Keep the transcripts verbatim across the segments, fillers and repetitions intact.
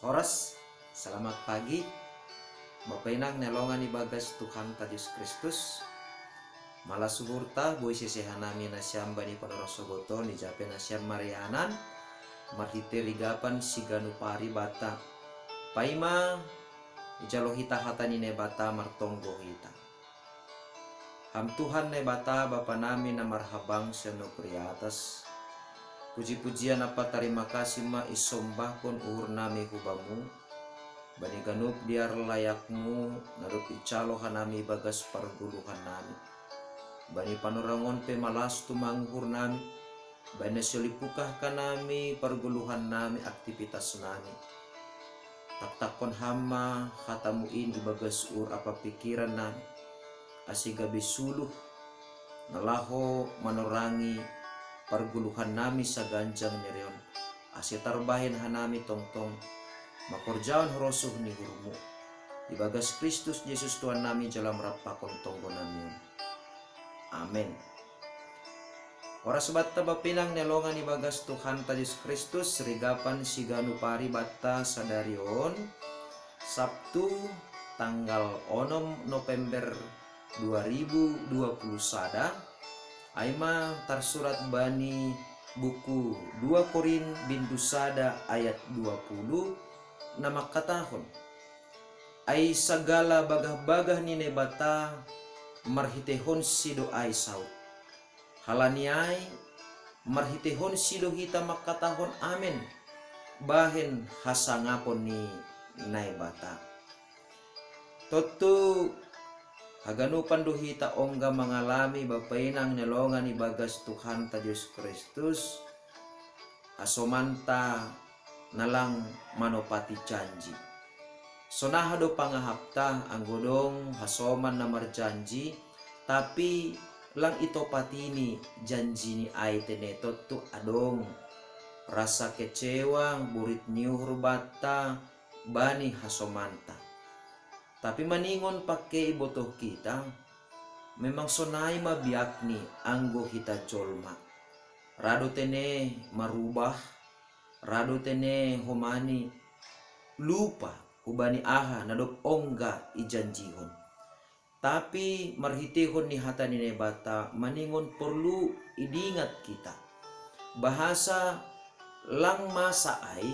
Horas, selamat pagi. Bapa inang nelongan ibagas Tuhanta Jesus Kristus. Mala suhurta, boi sese hanami nasiam bani panorang sogoton, ijape nasiam marianan, marhite rigapan siganup ari banta. Paima, ijalo hita hata ni Naibata, martonggo hita. Ham Tuhan Naibata Bapa nami na marhabangsa nogori atas, puji-pujian ampa tarima kasih ma isombahkon uhur nami hu Bamu, bani ganup dear layakMu, na dob ijalo hanami ibagas pargoluhan nami. Bani panorang on pe malas tumang uhur nami, bani na so lipukah hanami pargoluhan nami, aktivitas nami. Taktakkon Ham ma hataMu in ibagas uhur ampa pingkiran nami, ase gabe suluh na laho manorangi pargoluhan nami saganjang ni ari on, ase tarbahen hanami tongtong mangkorjahon rosuh ni uhurMu. Ibagas Kristus Jesus Tuhan nami jalo Am rap pakon tonggo nami on. Amen. Horas banta bapa inang nelongan ibagas Tuhanta Jesus Kristus, rigapan siganup ari banta sadari on, Sabtu, tanggal onom November dua ribu dua puluh sada, ai ma tarsurat bani buku dua Korin bindu sada ayat dua puluh, na mangkatahon: Ai sagala bagah-bagah ni Naibata marhiteihonsi do ai saut. Halani ai, marhiteihonsi do hita mangkatahon amen, bahen hasangapon ni Naibata. Tontu haganupan do hita ongga mangalami bapa inang nelongan ibagas Tuhanta Jesus Kristus, hasomanta na lang manopati janji. Sonaha do pangahapta anggo dong hasoman na marjanji, tapi lang itopatini janjini ai, tene tontu adong rasa kecewa borit ni uhur banta bani hasomanta. Tapi maningon pangkei botoh hita, memang sonai ma biakni anggo hita jolma. Ra do tene marubah, ra do tene homani lupa hubani aha na dob ongga ijanjihon. Tapi marhiteihon ni hata ni Naibata maningon porlu idingat hita, bahasa lang masa ai,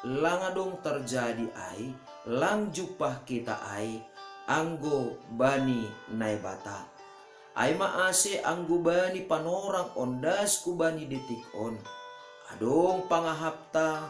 lang adong tarjadi ai, lang jumpah hita ai anggo bani Naibata. Ai ma ase anggo bani panorang on das hu bani detik on, adong pangahapta,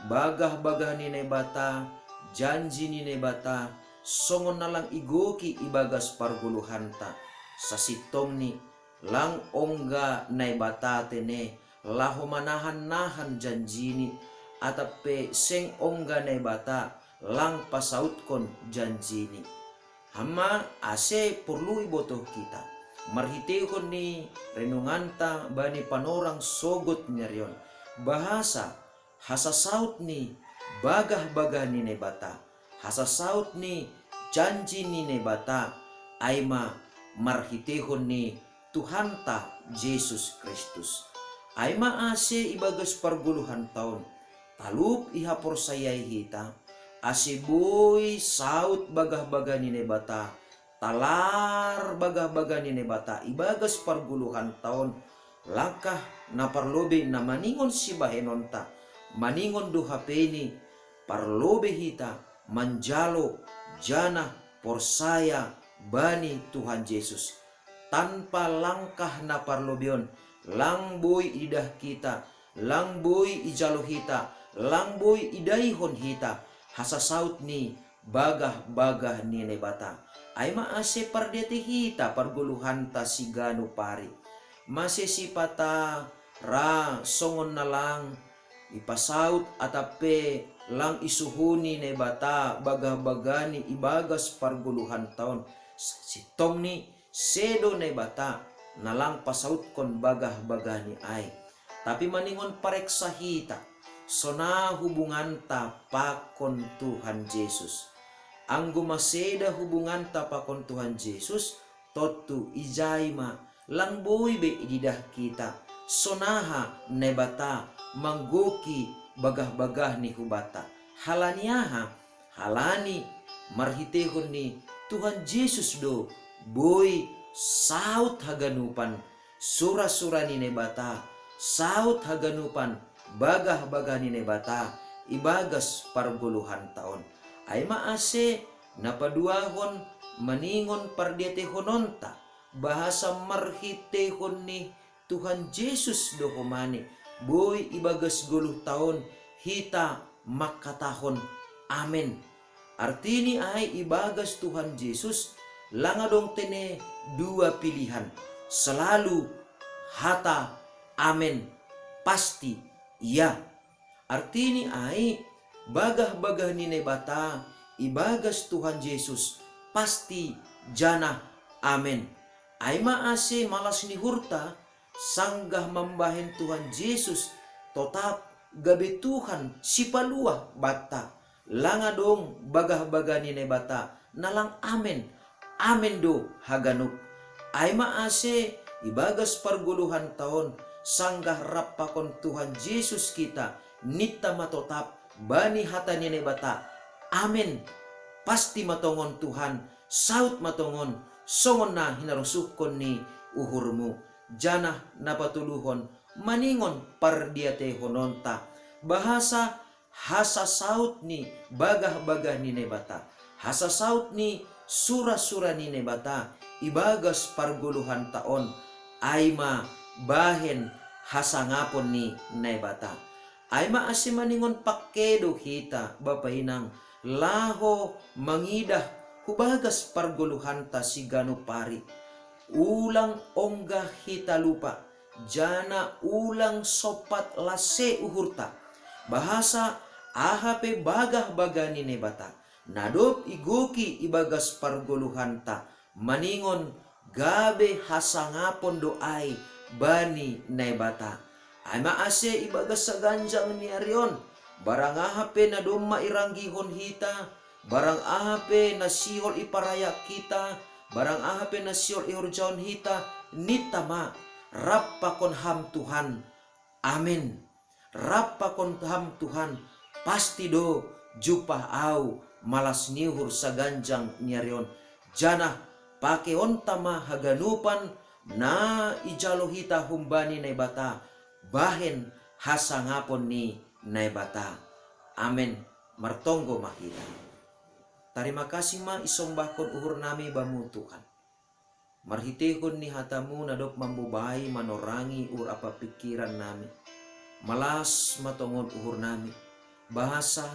bagah-bagah ni Naibata, janji ni Naibata, songon na lang igoki ibagas pargoluhanta, sasintongni lang ongga Naibata tene laho manahan-nahan janjini, atap pe seng ongga Naibata lang pasautkon janjini. Ham ma ase porlu ibotoh hita, marhiteihon ni renunganta bani panorang sogot ni ari on, bahasa hasasaut ni bagah-bagah ni Naibata, hasasaut ni janji ni Naibata, ai ma marhiteihon ni Tuhanta Jesus Kristus. Ai ma ase ibagas pargoluhanta on, talup ihaporsayai hita, ase boi saut bagah-bagah ni Naibata, talar bagah-bagah ni Naibata ibagas pargoluhanta on, langkah na parlobei na maningon sibahenonta, maningon do hapeni, parlobei hita manjalo janah porsaya bani Tuhan Jesus. Tanpa langkah na parlobei on, lang boi idah hita, lang boi ijalo hita, lang boi idaihon hita hasasaut ni bagah-bagah ni Naibata. Ai ma ase pardiatei hita pargoluhanta siganup ari. Mase sipata ra songon na lang ipasaut atap pe lang isuhuni Naibata bagah-bagahni ibagas pargoluhanta on, sasintongni sedo Naibata na lang pasautkon bagah-bagahni ai. Tapi maningon pareksa hita, sonaha hubunganta pakon Tuhan Jesus. Anggo maseda hubunganta pakon Tuhan Jesus, tontu ijai ma lang boi be ididah hita sonaha Naibata manggoki bagah-bagahni hubanta. Halani aha? Halani marhiteihon ni Tuhan Jesus do boi saut haganupan sura-sura ni Naibata, saut haganupan bagah-bagah ni Naibata ibagas pargoluhanta on. Ai ma ase na paduahon maningon pardiateihononta, bahasa marhiteihon ni Tuhan Jesus do homani boi ibagas goluhta on hita mangkatahon amen. Artini ai ibagas Tuhan Jesus lang adong tene dua pilihan, selalu hata amen, pasti ya. Artini ai bagah-bagah ni Naibata ibagas Tuhan Jesus pasti janah amen. Ai ma ase malas ni uhurta sanggah mambahen Tuhan Jesus totap gabe Tuhan sipaluah banta, lang adong bagah-bagah ni Naibata na lang amen, amen do haganup. Ai ma ase ibagas pargoluhanta on sanggah rap pakon Tuhan Jesus hita, ninta ma totap bani hata ni Naibata, amen, pasti ma tongon Tuhan, saut ma tongon songon na hinarosuhkon ni uhurmu. Janah na patoluhon maningon pardiateihononta, bahasa hasasaut ni bagah-bagah ni Naibata, hasasaut ni sura-sura ni Naibata ibagas pargoluhanta on, ai ma bahen hasangapon ni Naibata. Ai ma ase maningon pangkedo hita, bapa inang, laho mangidah hubagas pargoluhanta siganup ari. Ulang ongga hita lupa, janah ulang sompat lase uhurta, bahasa aha pe bagah-bagah ni Naibata na dob igoki ibagas pargoluhanta, maningon gabe hasangapon do ai bani Naibata. Ai ma ase ibagas saganjang ni ari on, barang aha pe na domma iranggihon hita, barang aha pe na sihol iparayak hita, barang aha pe na sihol ihorjahon hita, ninta ma, rap pakon Ham Tuhan, amen. Rap pakon Ham Tuhan, pasti do jumpah ahu malas ni uhur saganjang ni ari on, janah pakeonta ma haganupan na ijalo hita humbani Naibata, bahen hasangapon ni Naibata. Amen. Martonggo ma hita. Tarima kasih ma isombahkon uhurnami Bamu Tuhan, marhiteihon ni hataMu na dob mambobai manorangi uhur ampa pingkirannami. Malas ma tongon uhurnami, bahasa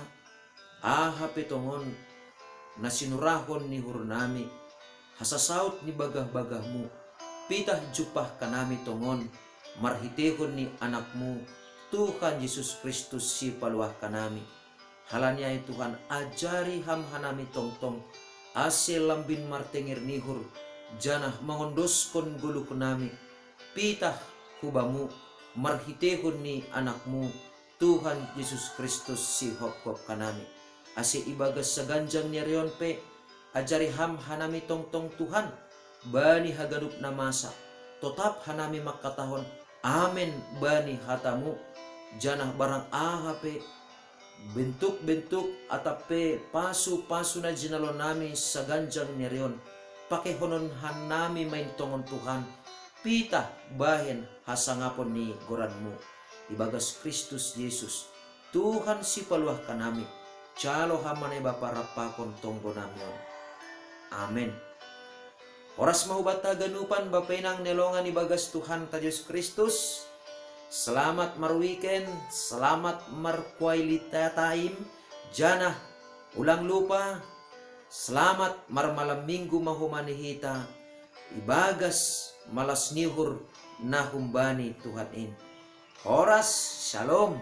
aha pe tongon na sinurahon ni uhurnami, hasasaut ni bagah-bagahMu, pitah jumpah hanami tongon marhiteihon ni AnakMu, Tuhan Jesus Kristus Sipaluah hanami. Halani ai Tuhan, ajari Ham hanami tongtong, ase lambin martenger ni uhur, janah mangondoskon goluhnami pitah hu Bamu, marhiteihon ni AnakMu, Tuhan Jesus Kristus Sihopkop hanami. Ase ibagas saganjang ni ari on pe, ajari Ham hanami tongtong Tuhan, bani haganup na masa, totap hanami mangkatahon amen bani hataMu, janah barang aha pe bentuk-bentuk atap pe pasu-pasu na jinalonami saganjang ni ari on, pakehonon hanami ma in tongon Tuhan, pitah bahen hasangapon ni goranMu. Ibagas Kristus Jesus, Tuhan Sipaluah hanami, jalo Ham ma Naibata rap pakon tonggonami on. Amen. Horas ma hubanta haganupan, bapa inang na hinaholongan ibagas Tuhanta Jesus Kristus. Selamat marweekend, selamat marquality time, janah ulang lupa, selamat marmalam minggu ma homa ni hita ibagas malas ni uhur na humbani Tuhan in. Horas, shalom.